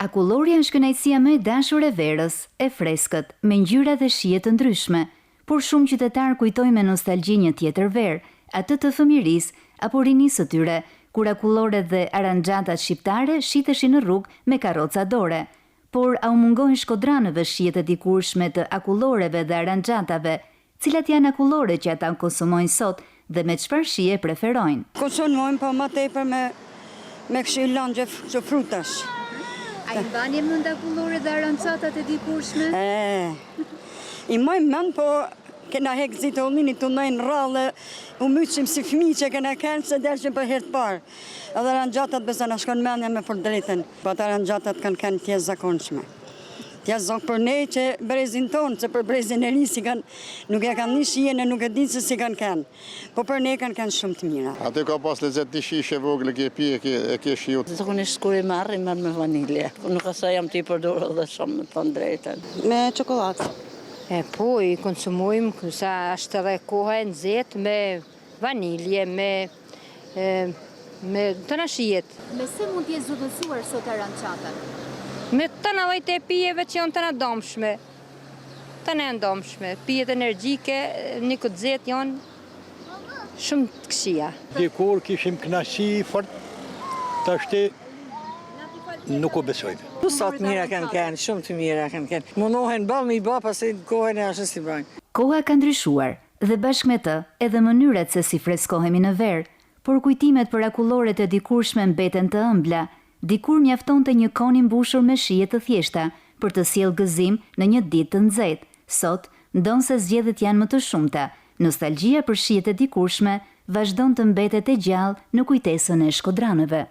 Akullorja është kënaqësia më e dashur e verës, e freskët, me ngjyra dhe shije të ndryshme. Por shumë qytetarë kujtojnë me nostalgji një tjetër verë, atë të fëmijërisë apo rinisë së tyre, kur akulloret dhe aranxhatat shqiptare shiteshin në rrugë me karroca dore. Por a u mungojnë shkodranëve shijet e dikurshme të akulloreve dhe aranxhatave? Cilat janë akulloret që ata konsumojnë sot dhe me çfarë shije e preferojnë? Konsumojmë po ma tepër me me kështu lëngje kështu frutash. A i mbani mend akulloret dhe aranxhatat e dikurshme? E, i mbajmë mend po kena hek zitollin, tu nejt në radhë, u mytshim si fëmijë që kena kenë se delshim për herë të parë. Edhe aranxhatat besa na shkon mendja me fol drejtën, po ato aranxhatat kanë kenë të jashtëzakonshme. Të jashtëzakonshme për ne që brezin tonë, se për brezin e ri si kanë, nuk ja kanë një shijen e nuk e dinë se si kanë kenë. Po për ne kanë kenë shumë të mira. Aty ka pas lezet një shishe e vogël e ke pi e ke e ke shiju. Zakonisht kur i marr i marr me vanilje. Nuk asht se jam tu i përdorë edhe shumë me thënë drejtën. Me çokollatë. E po i konsumojmë se është edhe koha e nxehtë me vanilje, me me tëna shijet. Me se mund të jetë zëvendësuar sot arançatat? Me tëna llojet e pijeve që janë tëna dëmshme. Tëna janë dëmshme. Pijet energjike në këtë nxehtë janë shumë të këqija. Dikur kishim kënaqësi fort, tashti nuk u besojmë. Po sa të mira kanë qenë, shumë të mira kanë qenë. Mundohen boll me i ba, pastaj kohën e ashtu s'i bajnë. Koha ka ndryshuar, Dhe bashkë me të, edhe mënyrat se si freskohemi në verë. Por kujtimet për akulloret e dikurshme mbeten të ëmbla. Dikur mjaftonte një kon i mbushur me shije të thjeshta për të sjellë gëzim në një ditë të nxehtë. Sot, ndonëse zgjedhjet janë më të shumta, nostalgjia për shijet e dikurshme vazhdon të mbetet e gjallë në kujtesën e shkodranëve.